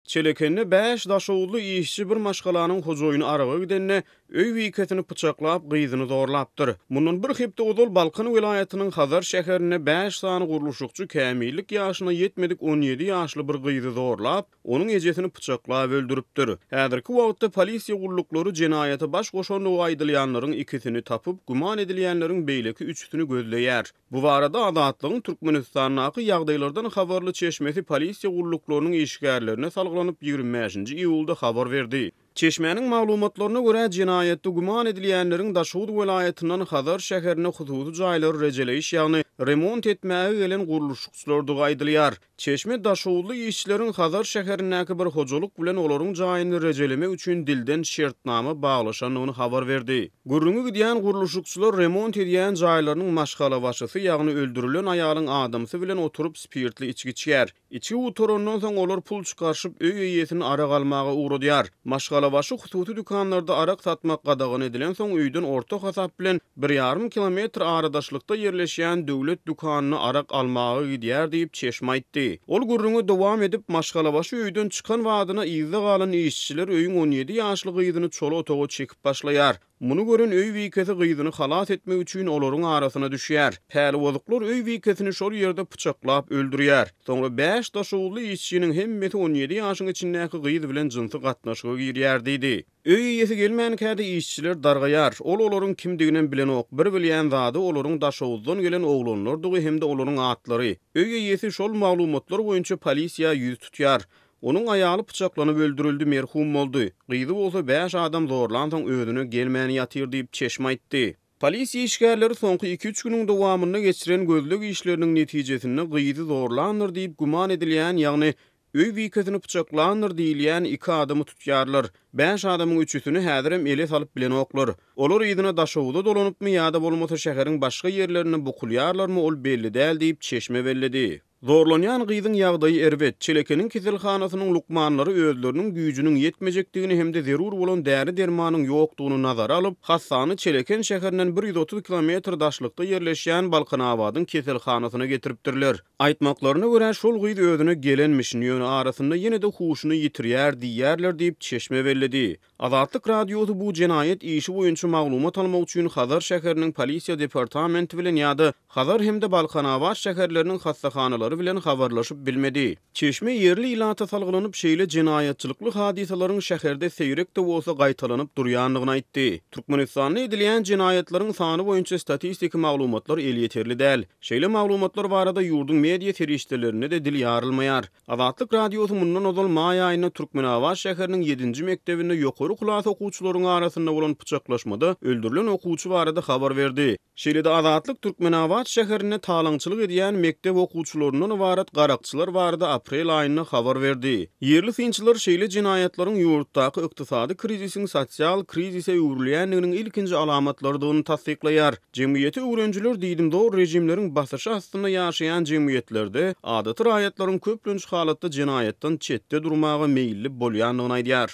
Çelekende bäş daşoguzly işçi bir maşgalanyň hojaýyny araga gidende, öý bikesini pyçaklap, gyzyny zorlapdyr. Mundan bir hepde ozal Balkan welaýatynyň Hazar şäherinde bäş sany gurluşykçy kämillik ýaşyna ýetmedik 17 ýaşly bir gyzy zorlap, onuň ejesini pyçaklap öldüripdir. Häzirki wagtda polisiýa gulluklary jenaýata baş goşandygy aýdylýanlaryň ikisini tapyp, güman edilýänleriň beýleki üçüsini gözleýär. Bu barada Azatlygyň Türkmenistandaky ýagdaýlardan habarly çeşmesi polisiýa gulluklarynyň işgärlerine salgylanyp, 25-nji iýulda habar berdi. Çeşmäniň maglumatlaryna görä, jenaýatda güman edilýänleriň Daşoguz welaýatyndan Hazar şäherine hususy jaýlary rejeleýiş, ýagny remont etmäge gelen gurluşykçylardygy aýdylýar. Çeşme daşoguzly işçileriň Hazar şäherindäki bir hojalyk bilen olaryň jaýyny rejelemek üçin dilden şertnama baglaşandygyny habar berdi. Gürrüňi gidýän gurluşykçylar remont edýän jaýlarynyň maşgalabaşysy, ýagny öldürilen aýalyň adamsy bilen oturyp spirtli içgi içýär. Içgi gutarandan soň olar pul çykaryşyp, öý eýesini arak almaga ugradýar. Maşgalabaşy hususy dükanlarda arak satmak gadagan edilensoň öýden orta hasap bilen bir ýarym kilometr aradaşlykda ýerleşýän döwlet dükanyna arak almaga gidýär diýip, çeşme aýtdy. Ol gürrüňe dowam edip, maşgalabaşy öýden çykan badyna yzda galan işçiler öýüň 17 ýaşly gyzyny çola otaga çekip başlaýar. Muny gören öý bikesi gyzyny halas etmek üçin olaryň arasyna düşýär. Pälibozuklar öý bikesini şol ýerde pyçaklap öldürýär. Soňra bäş daşoguzly işçiniň hemmesi 17 ýaşyň içindäki gyz bilen jynsy gatnaşyga girýär diýdi. Öý eýesi gelmänkä-de işçiler dargaýar. Ol olaryň kimdiginem bilenok. Bir bilýän zady olaryň Daşoguzdan gelen oglanlardygy hem-de olaryň atlary. Öý eýesi şol maglumatlar boýunça polisiýa ýüz tutýar. Onuň aýaly pyçaklanyp öldürildi, merhum boldy. Gyzy bolsa bäş adam zorlansoň özüne gelmän ýatyr diýip, çeşme aýtdy. Polisiýa işgärleri soňky iki-üç günüň dowamynda geçiren gözleg işleriniň netijesinde gyzy zorlandyr diýip güman edilýän, ýagny öý bikesini pyçaklandyr diýilýän iki adamy tutýarlar. Bäş adamyň üçüsini häzirem ele salyp bilenoklar. Olar yzyna Daşoguza dolanypmy ýa-da bolmasa şäheriň başga ýerlerinde bukulýarlarmy ol belli däl diýip, çeşme belledi. Zorlanýan gyzyň ýagdaýy erbet. Çelekeniň keselhanasynyň lukmanlary özleriniň güýjüniň ýetmejekdigini hem-de zerur bolan däri-dermanyň ýokdugyny nazara alyp, hassany Çeleken şäherinden 130 kilometr daşlykda ýerleşýän Balkanabadyň keselhanasyna getiripdirler. Aýtmaklaryna görä, şol gyz özüne gelenmişin, ýöne arasynda ýene-de huşuny ýitirýär diýýärler diýip, çeşme belledi. Azatlyk Radiosy bu jenaýat işi boýunça maglumat almak üçin Hazar şäheriniň polisiýa departamenti bilen ýa-da Hazar hem-de Balkanabat şäherleriniň hassahanalary bilen habarlaşyp bilmedi. Çeşme ýerli ilata salgylanyp, şeýle jenaýatçylykly hadysalaryň şäherde seýrek-de bolsa gaýtalanyp durýandygyny aýtdy. Türkmenistanda edilýän jenaýatlaryň sany boýunça statistiki maglumatlar elýeterli däl. Şeýle maglumatlar barada ýurduň media serişdelerinde-de dil ýarylmaýar. Azatlyk Radiosy mundan ozal maý aýynda Türkmenabat şäheriniň ýedinji mekdebinde ýokary klas okuwçylaryň arasynda bolan pyçaklaşmada öldürilen okuwçy barada habar berdi. Şeýle-de Azatlyk Türkmenabat şäherinde talaňçylyk edýän mekdep okuwçylaryndan ybarat garakçylar barada aprel aýynda habar berdi. Ýerli synçylar şeýle jenaýatlaryň ýurtdaky ykdysady krizisiň sosial krizise öwrülýändiginiň ilkinji alamatlarydygyny tassyklaýar. Jemgyýeti öwrenijiler diýdimzor režimleriň basyşy astynda ýaşaýan jemgyýetlerde adaty raýatlaryň köplenç halatda jenaýatdan çetde durmaga meýilli bolýandygyny aýdýar.